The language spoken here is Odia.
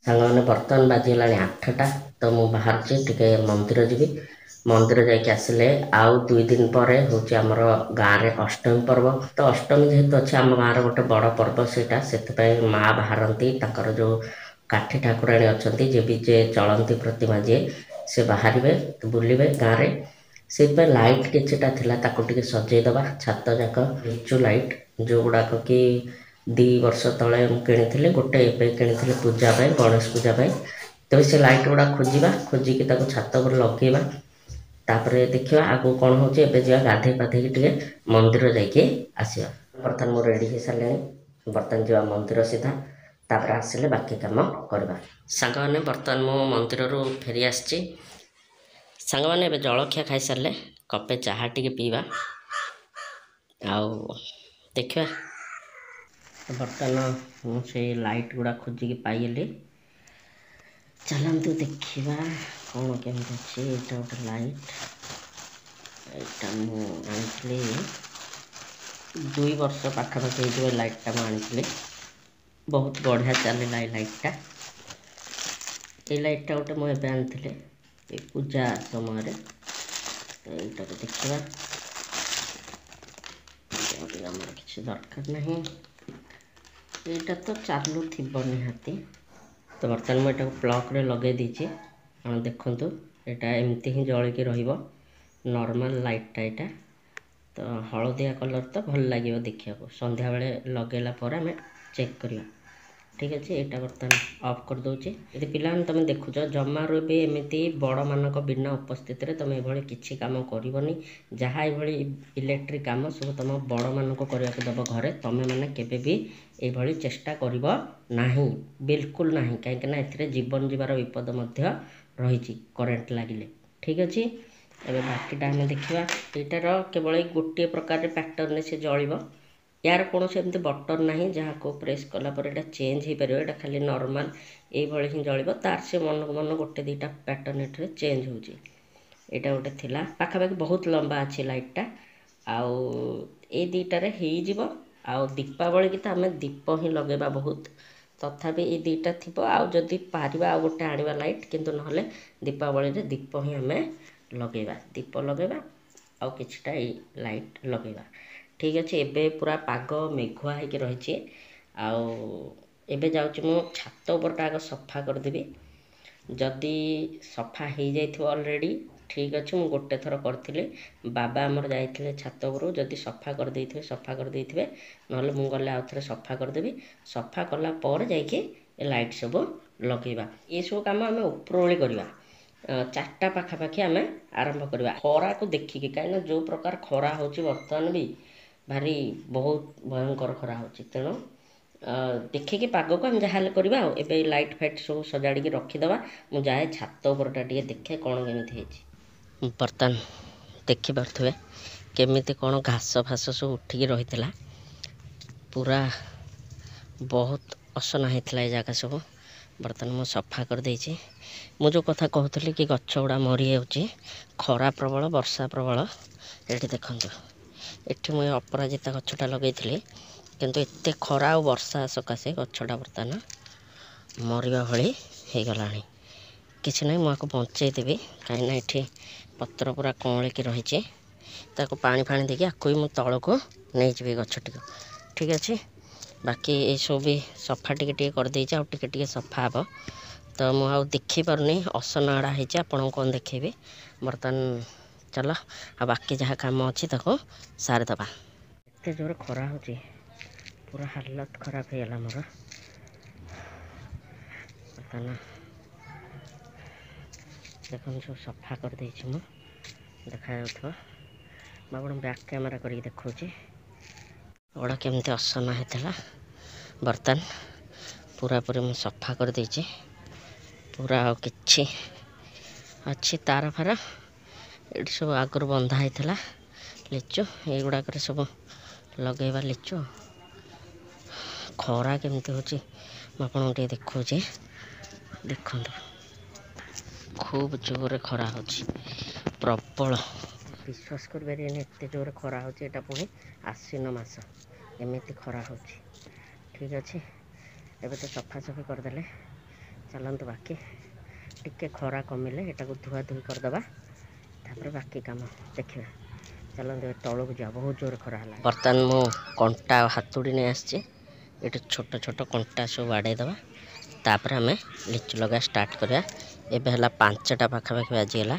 ସାଙ୍ଗମାନେ, ବର୍ତ୍ତମାନ ବାଜିଗଲାଣି 8ଟା। ତ ମୁଁ ବାହାରୁଛି, ଟିକେ ମନ୍ଦିର ଯିବି। ମନ୍ଦିର ଯାଇକି ଆସିଲେ ଆଉ 2 ଦିନ ପରେ ହେଉଛି ଆମର ଗାଁରେ ଅଷ୍ଟମୀ ପର୍ବ। ତ ଅଷ୍ଟମୀ ଯେହେତୁ ଅଛି, ଆମ ଗାଁର ଗୋଟେ ବଡ଼ ପର୍ବ ସେଇଟା, ସେଥିପାଇଁ ମା ବାହାରନ୍ତି। ତାଙ୍କର ଯେଉଁ କାଠି ଠାକୁରାଣୀ ଅଛନ୍ତି, ଯେ ବି ଯେ ଚଳନ୍ତି ପ୍ରତିମା ଯିଏ, ସେ ବାହାରିବେ, ବୁଲିବେ ଗାଁରେ। ସେଇଥିପାଇଁ ଲାଇଟ୍ କିଛିଟା ଥିଲା, ତାକୁ ଟିକେ ସଜେଇ ଦେବା। ଛାତ ଯାକ ଲିଚୁ ଲାଇଟ୍, ଯେଉଁଗୁଡ଼ାକ କି 2 ବର୍ଷ ତଳେ ମୁଁ କିଣିଥିଲି, ଗୋଟେ ଏବେ କିଣିଥିଲି ପୂଜା ପାଇଁ, ଗଣେଶ ପୂଜା ପାଇଁ। ତେବେ ସେ ଲାଇଟ୍ ଗୁଡ଼ା ଖୋଜିବା, ଖୋଜିକି ତାକୁ ଛାତ ଉପରେ ଲଗେଇବା। ତାପରେ ଦେଖିବା ଆଗକୁ କ'ଣ ହେଉଛି। ଏବେ ଯିବା, ଗାଧେଇ ପାଧେଇକି ଟିକେ ମନ୍ଦିର ଯାଇକି ଆସିବା। ବର୍ତ୍ତମାନ ମୁଁ ରେଡ଼ି ହେଇସାରିଲିଣି। ବର୍ତ୍ତମାନ ଯିବା ମନ୍ଦିର ସିଧା, ତାପରେ ଆସିଲେ ବାକି କାମ କରିବା। ସାଙ୍ଗମାନେ, ବର୍ତ୍ତମାନ ମୁଁ ମନ୍ଦିରରୁ ଫେରି ଆସିଛି। ସାଙ୍ଗମାନେ, ଏବେ ଜଳଖିଆ ଖାଇସାରିଲେ କପେ ଚାହା ଟିକେ ପିଇବା ଆଉ ଦେଖିବା। ବର୍ତ୍ତମାନ ମୁଁ ସେଇ ଲାଇଟ୍ ଗୁଡ଼ା ଖୋଜିକି ପାଇଗଲି। ଚାଲନ୍ତୁ ଦେଖିବା କ'ଣ କେମିତି ଅଛି। ଏଇଟା ଗୋଟେ ଲାଇଟ୍। ଏଇଟା ମୁଁ ଆଣିଥିଲି 2 ବର୍ଷ ପାଖାପାଖି ହେଇଯିବ। ଏ ଲାଇଟ୍ଟା ମୁଁ ଆଣିଥିଲି, ବହୁତ ବଢ଼ିଆ ଚାଲିଲା ଏଇ ଲାଇଟ୍ଟା। ଏଇ ଲାଇଟ୍ଟା ଗୋଟେ ମୁଁ ଏବେ ଆଣିଥିଲି ଏଇ ପୂଜା ସମୟରେ। ତ ଏଇଟାକୁ ଦେଖିବା। ଆମର କିଛି ଦରକାର ନାହିଁ। ଏଇଟା ତ ଚାଲୁଥିବ ନିହାତି। ତ ବର୍ତ୍ତମାନ ମୁଁ ଏଟାକୁ ପ୍ଲଗ୍ରେ ଲଗାଇ ଦେଇଛି। ଆପଣ ଦେଖନ୍ତୁ, ଏଇଟା ଏମିତି ହିଁ ଜଳିକି ରହିବ। ନର୍ମାଲ୍ ଲାଇଟ୍ଟା ଏଇଟା। ତ ହଳଦିଆ କଲର୍ ତ ଭଲ ଲାଗିବ ଦେଖିବାକୁ। ସନ୍ଧ୍ୟାବେଳେ ଲଗାଇଲା ପରେ ଆମେ ଚେକ୍ କରିବା। ଠିକ୍ ଅଛି, ଏଇଟା ବର୍ତ୍ତମାନ ଅଫ୍ କରିଦେଉଛି। ଯଦି ପିଲାମାନେ ତୁମେ ଦେଖୁଛ, ଜମାରୁ ବି ଏମିତି ବଡ଼ମାନଙ୍କ ବିନା ଉପସ୍ଥିତିରେ ତୁମେ ଏଭଳି କିଛି କାମ କରିବନି। ଯାହା ଏଭଳି ଇଲେକ୍ଟ୍ରିକ୍ କାମ ସବୁ ତୁମ ବଡ଼ମାନଙ୍କୁ କରିବାକୁ ଦେବ ଘରେ। ତୁମେମାନେ କେବେ ବି ଏଇଭଳି ଚେଷ୍ଟା କରିବ ନାହିଁ, ବିଲକୁଲ ନାହିଁ। କାହିଁକିନା ଏଥିରେ ଜୀବନ ଯିବାର ବିପଦ ମଧ୍ୟ ରହିଛି କରେଣ୍ଟ ଲାଗିଲେ। ଠିକ୍ ଅଛି, ଏବେ ବାକିଟା ଆମେ ଦେଖିବା। ଏଇଟାର କେବଳ ଏଇ ଗୋଟିଏ ପ୍ରକାରରେ ପ୍ୟାଟର୍ନରେ ସେ ଜଳିବ। ୟାର କୌଣସି ଏମିତି ବଟନ୍ ନାହିଁ ଯାହାକୁ ପ୍ରେସ୍ କଲା ପରେ ଏଇଟା ଚେଞ୍ଜ ହେଇପାରିବ। ଏଇଟା ଖାଲି ନର୍ମାଲ୍ ଏଇଭଳି ହିଁ ଜଳିବ। ତାର ସେ ମନକୁ ମନ ଗୋଟେ ଦୁଇଟା ପ୍ୟାଟର୍ନ ଏଥିରେ ଚେଞ୍ଜ ହେଉଛି। ଏଇଟା ଗୋଟେ ଥିଲା, ପାଖାପାଖି ବହୁତ ଲମ୍ବା ଅଛି ଲାଇଟ୍ଟା। ଆଉ ଏଇ ଦୁଇଟାରେ ହେଇଯିବ। ଆଉ ଦୀପାବଳିକି ତ ଆମେ ଦୀପ ହିଁ ଲଗେଇବା ବହୁତ। ତଥାପି ଏଇ ଦୁଇଟା ଥିବ, ଆଉ ଯଦି ପାରିବା ଆଉ ଗୋଟେ ଆଣିବା ଲାଇଟ୍। କିନ୍ତୁ ନହେଲେ ଦୀପାବଳିରେ ଦୀପ ହିଁ ଆମେ ଲଗେଇବା। ଦୀପ ଲଗେଇବା ଆଉ କିଛିଟା ଏଇ ଲାଇଟ୍ ଲଗେଇବା। ଠିକ୍ ଅଛି, ଏବେ ପୁରା ପାଗ ମେଘୁଆ ହେଇକି ରହିଛି। ଆଉ ଏବେ ଯାଉଛି ମୁଁ ଛାତ ଉପରଟା ଆଗ ସଫା କରିଦେବି। ଯଦି ସଫା ହେଇଯାଇଥିବ ଅଲରେଡ଼ି, ଠିକ୍ ଅଛି। ମୁଁ ଗୋଟେ ଥର କରିଥିଲି, ବାବା ଆମର ଯାଇଥିଲେ ଛାତ ଉପରକୁ। ଯଦି ସଫା କରିଦେଇଥିବେ, ସଫା କରିଦେଇଥିବେ, ନହେଲେ ମୁଁ ଗଲେ ଆଉ ଥରେ ସଫା କରିଦେବି। ସଫା କଲା ପରେ ଯାଇକି ଏ ଲାଇଟ୍ ସବୁ ଲଗେଇବା। ଏସବୁ କାମ ଆମେ ଉପରଓଳି କରିବା। 4ଟା ପାଖାପାଖି ଆମେ ଆରମ୍ଭ କରିବା, ଖରାକୁ ଦେଖିକି। କାହିଁକିନା ଯେଉଁ ପ୍ରକାର ଖରା ହେଉଛି ବର୍ତ୍ତମାନ ବି ଭାରି ବହୁତ ଭୟଙ୍କର ଖରା ହେଉଛି। ତେଣୁ ଦେଖିକି ପାଗକୁ ଆମେ ଯାହାହେଲେ କରିବା। ଆଉ ଏବେ ଲାଇଟ୍ ଫାଇଟ୍ ସବୁ ସଜାଡ଼ିକି ରଖିଦେବା। ମୁଁ ଯାଏ ଛାତ ଉପରଟା ଟିକେ ଦେଖେ କ'ଣ କେମିତି ହେଇଛି। ବର୍ତ୍ତମାନ ଦେଖିପାରୁଥିବେ କେମିତି କ'ଣ ଘାସ ଫାସ ସବୁ ଉଠିକି ରହିଥିଲା। ପୁରା ବହୁତ ଅସନା ହେଇଥିଲା ଏ ଜାଗା ସବୁ। ବର୍ତ୍ତମାନ ମୁଁ ସଫା କରିଦେଇଛି। ମୁଁ ଯେଉଁ କଥା କହୁଥିଲି କି ଗଛ ଗୁଡ଼ା ମରିଯାଉଛି, ଖରା ପ୍ରବଳ, ବର୍ଷା ପ୍ରବଳ। ଏଠି ଦେଖନ୍ତୁ, ଏଠି ମୁଁ ଏ ଅପରାଜିତା ଗଛଟା ଲଗେଇଥିଲି। କିନ୍ତୁ ଏତେ ଖରା ଆଉ ବର୍ଷା ସକାଶେ ଗଛଟା ବର୍ତ୍ତମାନ ମରିବା ଭଳି ହେଇଗଲାଣି। କିଛି ନାହିଁ, ମୁଁ ଆକୁ ବଞ୍ଚେଇ ଦେବି। କାହିଁକିନା ଏଠି ପତ୍ର ପୁରା କଅଁଳିକି ରହିଛି। ତାକୁ ପାଣି ଫାଣି ଦେଇକି ଆକୁ ବି ମୁଁ ତଳକୁ ନେଇଯିବି ଗଛଟିକୁ। ଠିକ୍ ଅଛି, ବାକି ଏସବୁ ବି ସଫା ଟିକେ ଟିକେ କରିଦେଇଛି, ଆଉ ଟିକେ ଟିକେ ସଫା ହେବ। ତ ମୁଁ ଆଉ ଦେଖେଇ ପାରୁନି, ଅସନା ଆଡ଼ା ହେଇଛି, ଆପଣଙ୍କୁ କ'ଣ ଦେଖେଇବି। ବର୍ତ୍ତମାନ ଚାଲ, ଆଉ ବାକି ଯାହା କାମ ଅଛି ତାକୁ ସାରିଦେବା। ଏତେ ଜୋରେ ଖରା ହେଉଛି, ପୁରା ହାଲତ ଖରାପ ହେଇଗଲା ମୋର। ବର୍ତ୍ତମାନ ଦେଖନ୍ତୁ, ସବୁ ସଫା କରିଦେଇଛି ମୁଁ, ଦେଖାଯାଉଥିବ। ମୁଁ ଆପଣ ବ୍ୟାକ୍ କ୍ୟାମେରା କରିକି ଦେଖାଉଛି ଗୋଡ଼ କେମିତି ଅସନା ହେଇଥିଲା। ବର୍ତ୍ତମାନ ପୁରାପୁରି ମୁଁ ସଫା କରିଦେଇଛି ପୁରା। ଆଉ କିଛି ଅଛି ତାର ଫାର ଏଠି ସବୁ ଆଗରୁ ବନ୍ଧା ହେଇଥିଲା ଲିଚୁ, ଏଇଗୁଡ଼ାକରେ ସବୁ ଲଗେଇବା ଲିଚୁ। ଖରା କେମିତି ହେଉଛି ମୁଁ ଆପଣଙ୍କୁ ଟିକେ ଦେଖାଉଛି। ଦେଖନ୍ତୁ, ଖୁବ୍ ଜୋରରେ ଖରା ହେଉଛି, ପ୍ରବଳ। ବିଶ୍ୱାସ କରିପାରିବେନି, ଏତେ ଜୋରରେ ଖରା ହେଉଛି। ଏଇଟା ପୁଣି ଆଶ୍ୱିନ ମାସ, ଏମିତି ଖରା ହେଉଛି। ଠିକ୍ ଅଛି, ଏବେ ତ ସଫାସଫି କରିଦେଲେ। ଚାଲନ୍ତୁ, ବାକି ଟିକେ ଖରା କମିଲେ ଏଟାକୁ ଧୁଆ ଧୁଇ କରିଦେବା, ତାପରେ ବାକି କାମ ଦେଖିବା। ଚାଲନ୍ତୁ ତଳକୁ ଯିବା, ବହୁତ ଜୋରେ ଖରା ହେଲା। ବର୍ତ୍ତମାନ ମୁଁ କଣ୍ଟା ଆଉ ହାତୁଡ଼ି ନେଇ ଆସିଛି। ଏଠି ଛୋଟ ଛୋଟ କଣ୍ଟା ସବୁ ବାଡ଼େଇ ଦେବା, ତାପରେ ଆମେ ଲିଚୁ ଲଗା ଷ୍ଟାର୍ଟ କରିବା। ଏବେ ହେଲା 5ଟା ପାଖାପାଖି ବାଜିଗଲା।